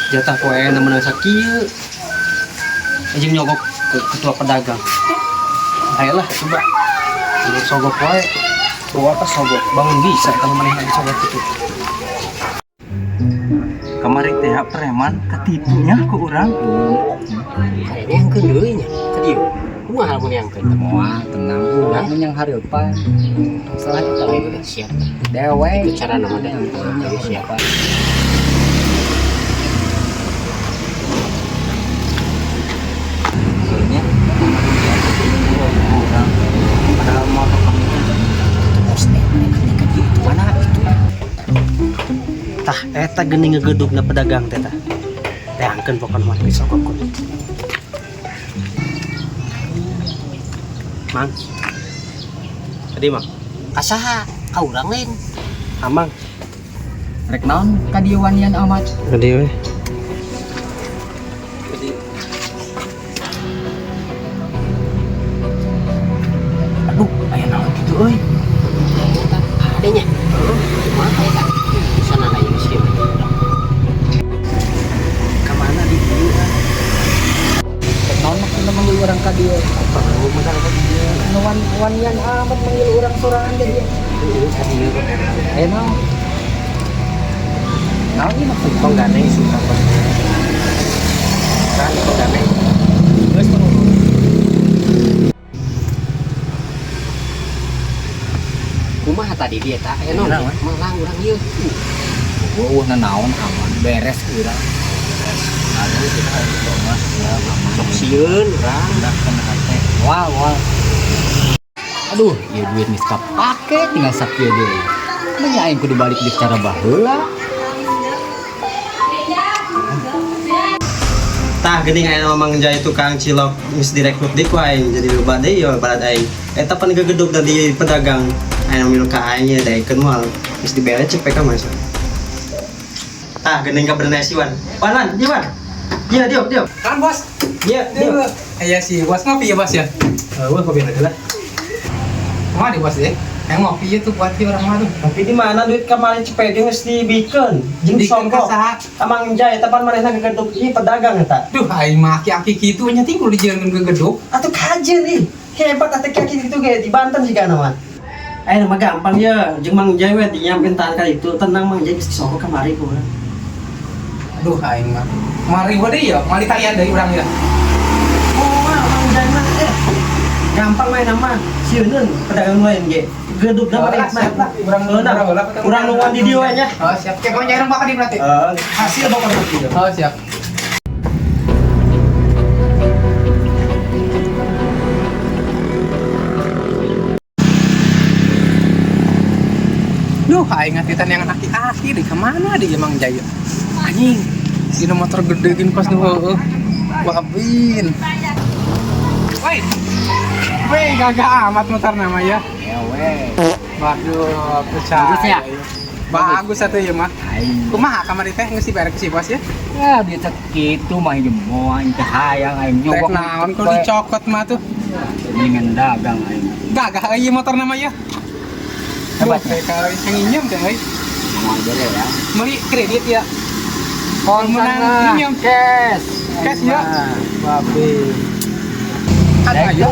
Jatah poe na menang sakieu. Anjing nyogok ke ketua pedagang. Ayolah coba. Ini sogok wae. Bawa apa sogok? Bangun bisa kalau maneh lagi sogok itu. Kamari teh preman katipunya ku urang. Kayaknya yang deui nya. Ka dieu. Kumaha lamun yang keun? Moal tenang urang yang hareupan. Salah eta Ayo udah siap. dewe. Itu cara nama dah. Ayo siap. Soalnya urang padahal motor kami Terus teh maneh ka dieu itu mana itu? Tah eta geuning ngegedugna pedagang teh tah. Teangkeun pokona mah disogok ku. Mang. Tadi mang. Kasaha? Ka urang lain. Amang. Rek naon ka dieu wanian amat. Tadi we. Aduh, aya naon kitu euy. Eta adenya. Kumaha eta? Bisa nanya sih. Ka mana di dieu? Ah? Rek naon maksudna manggil urang ka dieu? Perlu masalah ka dieu. Nu wanian amat manggil urang sorangan ka dieu. Heeh, ka dieu kok. Aya naon? Naon ieu maksudna? Tong gandeng suka kok. Kan tong gandeng. Geus tong. Kumaha tadi dia ta? Aya naon? Urang, we. Malang urang ieu. Eueuh naon aman beres urang. Aduh, kita harus mah ya aman. Sok sieun urang. Udah kena hate. Wah, wah. Aduh, ieu duit geus kapake tinggal sakieu deui. Manya aing kudu balik di cara baheula. Tah geuning aya Mamang Jai tukang cilok geus direkrut deui ku aing jadi loba deui yo balad aing. Eta pan gegedug da di pedagang. Aya milu ka aing ye daekeun moal geus dibere cek PK mah. Tah geuning ka bener si Wan. Wan Wan, ieu Wan. Iya, dieu dieu. Kan bos? Iya, dieu. Iya sih, bos ngopi ya bos ya? Eueuh kopi heula. Kumaha di bos ya? Yang ngopi itu buat ti orang mah tuh. Tapi di mana duit kamari cepet geus dibikeun jeung Dibikeun ka sogok. saha? Ka Mang Jai eta pan manehna gegedug ieu pedagang eta. Duh, aing mah aki-aki kitu nya ting kudu dijieunkeun gegedug. Atuh kajeun ih. Hebat atuh kaki gitu ge di Banten sih mah. Eh mah gampang ya, jeung Mang Jai we dinyampeun tahan ka itu. Tenang Mang Jai geus disogok kamari ku urang. Aduh, aing mah. Mari we deui ya, mari talian deui urang ya. Oh, mah Mang Jai mah eh gampang main nama sieuneun pedagang lain ge. Gedug da Oh, mah lah, siap lah. Urang Heuna. urang heula. Urang nungguan di dieu we nya. Oh, siap. Kayak mau nyarang bakal di berarti. Heeh, hasil pokoknya gitu. Oh, siap. Duh, aing ngatitan yang aki-aki deh kemana deh Mang Jaya? Anjing, dina motor gede gini kos nu heueuh. Wabin. Woi. Weh, gagah amat motor nama ya. Ya we. Waduh, percaya. Bagus ya? Bagus satu ya mah. Aing. Kumaha kamari teh geus dibayar ku si bos ya? Ya duit sakitu mah ieu moal aing teh hayang aing Tek nyogok. naon kudu dicokot mah tuh. Mendingan dagang aing. Gagah euy motor nama ya. Hebat. Duh, kayak yang nginjem teh euy. Moal bere ya. Beli kredit ya. Kontan Menang lah. pinjam. Cash. Cash ya. Babe. Kan Daek ayo.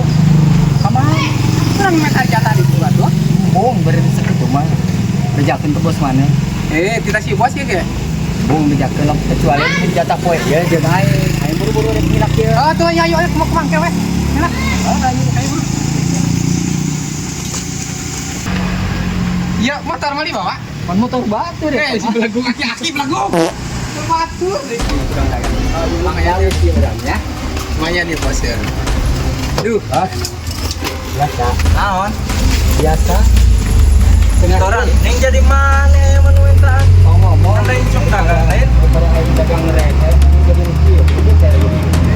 Kamari. Kurang meter jatah di gua tuh. Bung beri sakitu mah. Bejakeun ke bos mana? Eh, kita si bos ya ge. Bung bejakeun lah kecuali di jatah poe ya jeung aing. Aing buru-buru rek nyilak ieu. Oh, tuh ayo ayo ayo mau kemang we. Nyala. Oh, ayo. Ayo buru. Ya, motor mah dibawa. Pan motor batu deh. Eh, si belagu aki-aki belagu. Batu. Lumayan sih urang ya. Lumayan nih bos ya. Duh, Ah. Biasa. Naon? Biasa. Setoran, ning jadi mana yang mintaan? Mau ngomong. Kan lain cok dagang lain. Daripada aing dagang rek, jadi kieu.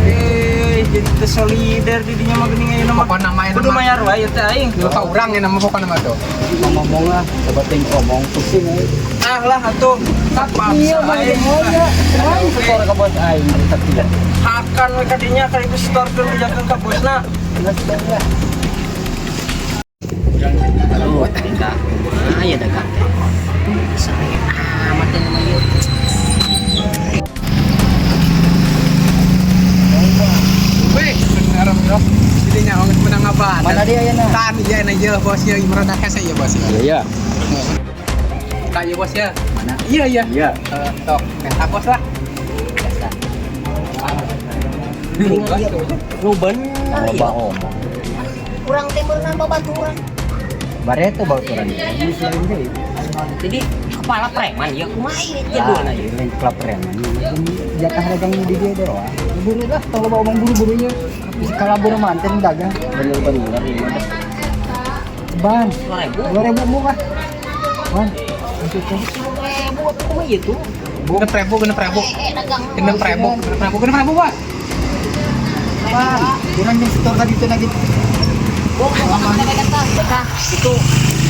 Eh, jadi teu solider di dinya mah geuning ayeuna mah. pokokna mah Kudu mayar wae ieu teh aing. Lu ka urang ya nama pokokna mah tuh. Ngomong lah, coba ting omong pusing aing. Ah lah atuh. Iya, Paksa mah aing. ya. Aing setor ka bos aing sakieu. Hakan we ka dinya ka itu setorkeun bejakeun ka bosna. Geus lah. Aduh, tingkah kumaha ya dagang teh. Saya amat ya nama ieu. Pan iya na ieu bos ieu mereka hese ieu bos ieu. Iya. Ka ieu bos ya. Mana? Iya iya. Iya. Tok, minta bos lah. Nu bener Loba ya. omong. Urang teh meureunan babaturan. Bareto baturan. Jadi kepala preman ya kumaha ieu Ah, jadulna ieu. lain klub preman. Jatah dagang di dia doang. Buru lah, tong loba omong buru-burunya. Bisa kalabur manten dagang. Bener-bener ieu mah. Ban, 2000. 2000 murah. Wan, itu tuh. 10.000 atuh kumaha ieu tuh? 6.000, 6.000. Eh dagang. 6.000, 6.000, 6.000 bos. Ban, kurang yang setor tadi itu lagi. Itu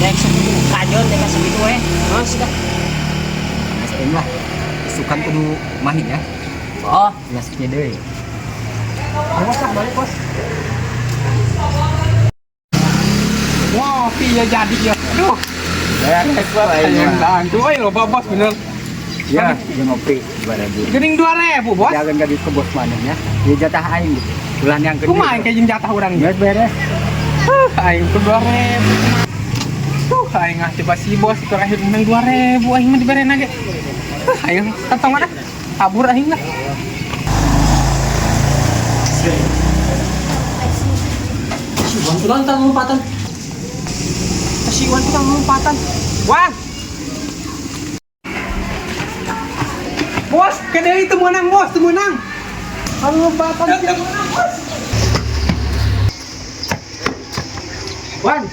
rek segitu kajon teh segitu we. Mas dah. SM lah. Isukan kudu mahi ya. Oh, Jelas deui. Bos lah, balik bos. Ngopi ya jadi ya. Aduh, Beres sayang bantu euy loba bos bener. Ya, dia ngopi 2000. Geuning 2000 bos. Jangan gak ke bos manehnya. Ya jatah aing gitu. Ulah yang gede. Kumaha kayak jeung jatah urang ieu? Beres beres. Aing ke 2000. Tuh, aing ah coba si bos terakhir menang 2000 aing mah diberena ge. Aing kantong mana? Kabur aing lah. Si Wan tuh lantar lompatan. Si Wan tukang lompatan. Wan. Bos, kedai itu menang bos, itu menang. Kamu lompatan dia menang bos. Wan,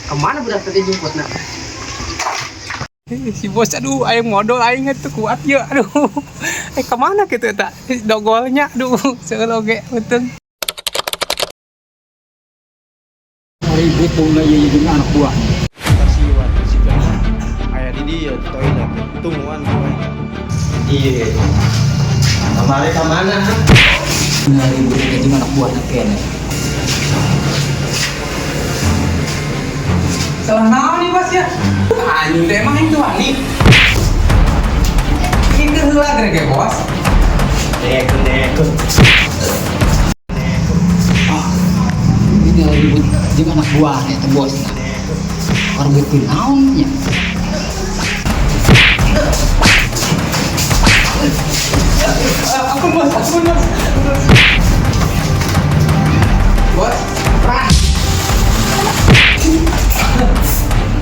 kemana budak tadi jemput nak? Si bos, aduh, aing modal aing itu kuat ya, aduh. Kemana gitu tak? Dogolnya, aduh, seueur oge beuteung. Ribut bauna ieu jeung anak buah. Si Wan, si Aya di dia di toilet. Tungguan gue. Iya. Kemana kemana? Nah, ribut jeung anak buah na kene. Salah naon nih bos ya? Anjing teh emang itu wani. Ini teh heula ge bos. Dekun dekun. Ini ribut jeung anak buah eta bos. Ribut naon nya? Ampun bos, ampun bos. Bos, prah.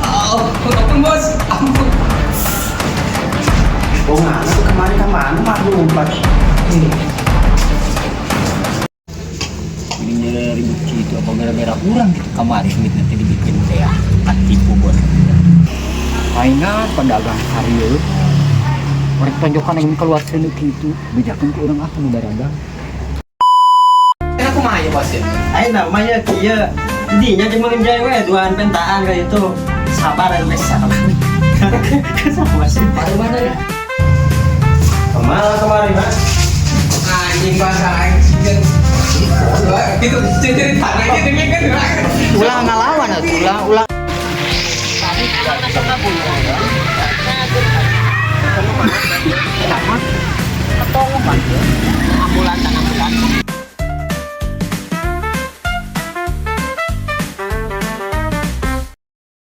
Oh, ampun bos, ampun. Oh mana tuh kemana kemana mah lompat. Ini ribut gitu apa gara-gara urang gitu kamari duit nanti dibikin teh ya kan tipu bos. Palingan pedagang sarieu. Orang tonjokan yang keluar seuneu kitu, bejakeun ku urang ah nu dagang. Ini aku mah ya bos ya. Ayo namanya kieu. Dinya cuma ngenjai we duaan pentaan kayak itu. Sabar dan sabar. Sama sih. Baru mana ya? Kemana kemarin mas? Anjing bahasa aing sieun. Gitu cerita aja dengan kan. Ulah ngalawan atuh, ulah ulah. Ambulan tan ambulan.